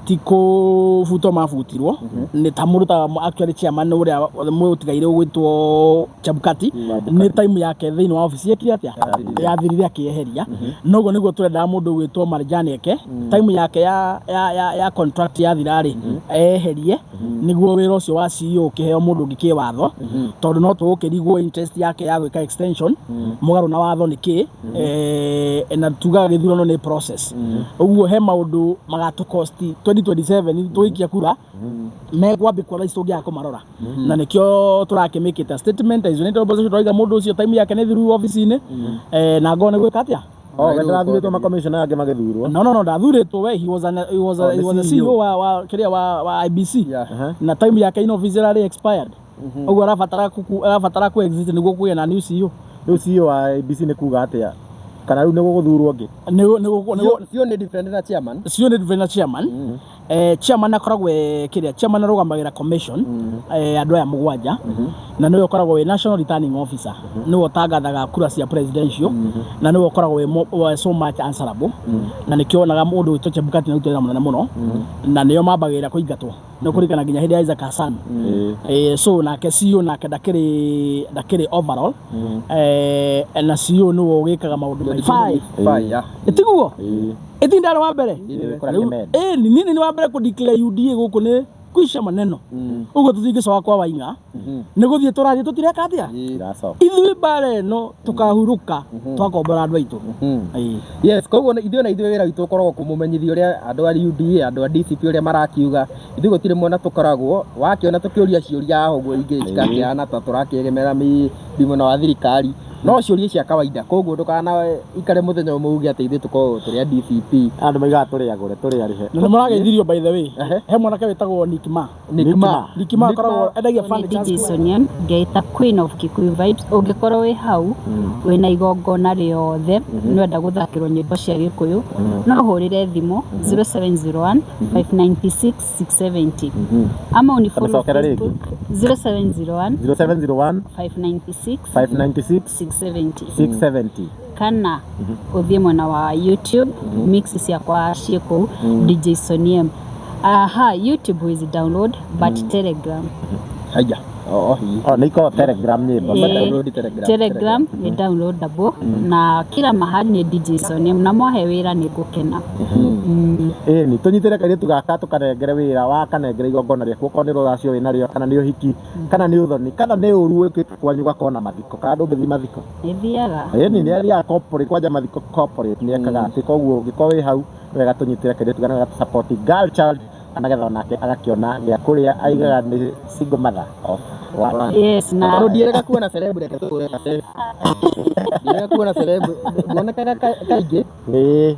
ti kũbutwo mabutirwo, nĩ ta mũndũ ta actually chairman ũrĩa mũtigaire ũgwĩtwo Chebukati, nĩ time yake thĩinĩ wa obici ĩkire atĩa, yathirire, akĩeheria. Noguo nĩguo tũrendaga mũndũ ũgwĩtwo Marjan eke, time yake ya contract yathira rĩ, eherie nĩguo wĩra ũcio wa CEO ũkĩheo mũndũ ũngĩ kĩwatho, tondũ no tũgũkĩrigwo interest yake ya gwĩka extension mũgarũ na watho nĩ kĩ. Na tugaga gĩthurano nĩ process, ũguo he maũndũ magatũ 2027 tũgĩikia kura megwambĩkwo thaa ici tũngĩaga kũmarora, na nĩkĩo tũrakĩmĩkĩte statement as United Opposition, tũrauga mũndũ ũcio time yake nĩ thiru obici-inĩ, na ngorwo nĩ gwĩka atĩa. Oh, we ndarathurĩtwo, makomishona angĩ magĩthurwo. No, ndathurĩtwo we, he was an, he was a, Oh, he the was a CEO. CEO wa kĩrĩa wa IBC. Na time yake in office ĩrarĩ expired, ũguo arabatara ku exit nĩguo kũgĩe na new CEO. Rĩu CEO wa ABC nĩ kuga atĩa, kana rĩu nĩ gũgũthurwo ũngĩ? Nĩ Cio nĩ different na chairman. CEO nĩ different na chairman. Chairman akoragwo kĩrĩa, chairman arũgamagĩra commission, andũ aya mũgwanja. Na nĩwe ũkoragwo wĩ national returning officer, nĩwe ũtangathaga kura cia presidential, na nĩwe ũkoragwo wĩ so much answerable. Na nĩkĩo wonaga mũndũ wĩtwo Chebukati nĩ wĩra mũnene mũno, na nĩo mambagĩrĩra kũingatwo nĩ kũringana nginya hĩndĩ ya Isaac Hassan. So nake CEO nake ndakĩrĩ overall, na CEO nĩwe ũgĩkaga maũndũ maingĩ. Five. Five, yeah. Ĩtiguo ĩtinda arĩ wa mbere. Kũra Rĩu, kĩmende. Ĩni niĩ nĩ wa mbere kũ declare UDA gũkũ nĩ kwisha maneno ũguo, tũtingĩcoka kwa Waing'a nĩ gũthiĩ tũrathiĩ, tũtireka atĩa. Iracoka. Ithuĩ mbara ĩno tũkahurũka twakombora andũ aitũ. Ĩĩ. Yes, koguo ithuĩ na ithuĩ wĩra witũ ũkoragwo kũmũmenyithia ũrĩa andũ a UDA, andũ a DCP ũrĩa marakiuga. Ithuĩ gũtirĩ mwena tũkoragwo wakĩona tũkĩũria ciũria haha ũguo, ingĩ cikakĩhana ta tũrakĩegemera mwena wa thirikari, no ciũria cia kawaida. Koguo ndũkana ikare mũthenya ũmwe uge atĩ ithuĩ tũkoragwo tũrĩ a DCP. Andũ maigaga tũrĩ agũre, tũrĩ arĩhe. Na nĩ mũrageithirio, by the way, he mwanake wĩtagwo Nick Ma. Nick Ma. Nick Ma akoragwo endagia Nĩ furniture. DJ Sonia ngeita Queen of Kikuyu Vibes. Ũngĩkorwo wĩ hau wĩna igongona rĩothe nĩwenda gũthakĩrwo nyĩmbo cia Gĩkũyũ, no ũhũrĩre thimũ 0701 596 670 ama unifollow Tamĩcokere rĩngĩ. Facebook 0701 0701 596 596 670 670. Kana ũthiĩ mwena wa YouTube, mix ciakwa ciĩ kũu, DJ Soniem. Aha, YouTube huwezi download, but Telegram. Haya, oh, hii. Oh, nĩ ikoragwo Telegram nyĩmbo. Download Telegram. Telegram nĩ downloadable na kila mahali nĩ DJ Soniem, na mwahe wĩra nĩ ngũkena. Ĩni tũnyitĩre kairĩtu gaka tũkanengere wĩra wa kanengere igongona rĩaku, okorwo nĩ rũracio wĩnarĩo, kana nĩ ũhiki, kana nĩ ũthoni, kana nĩ ũru wĩkĩte kwanyu ũgakorwo na mathiko, kana ndũngĩthiĩ mathiko. Nĩ thiaga. Ĩni nĩ athiaga corporate, kwanja mathiko corporate nĩ ekaga atĩ. Koguo ũngĩkorwo wĩ hau wega, tũnyitĩre kairĩtu gaka support girl child, nĩgetha onake agakĩona gĩa kũrĩa, aigaga nĩ single mother of one. Yes, na Tondũ ndierega kuona celeb, reke tũhũre ka selfie. Ndierega kuona celeb, nguonekaga kaingĩ. Ĩĩ.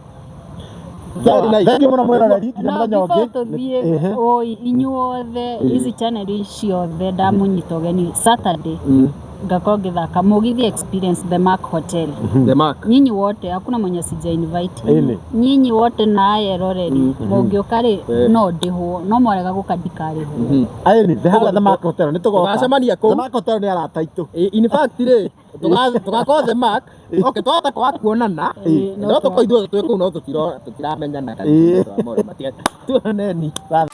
Very nice. Thank you mũno mwĩroreri, nginya No, mũthenya before ũngĩ. tũthiĩ, Ehe. oi inyuothe, ici channel ciothe ndamũnyita ũgeni Saturday ngakorwo ngĩthaka Mũgithi Experience, The Mark Hotel. The Mark. Nyinyi wote, hakuna mwenye sija invite. Ĩni. Nyinyi wote na eroreri mũngĩũka rĩ, no ndĩhwo, no mwarega gũka ndikarĩhwo. Ĩni the harĩa The Mark Hotel nĩ tũgoka. Tũgacemania kũu. The Mark Hotel nĩ arata aitũ. In fact rĩ, tũgakorwo The Mark, okay, twahota kwaga kuonana, no no tũkorwo ithuothe twĩ kũu, no tũtiramenyana. Ĩĩ. Tuonaneni. Tha-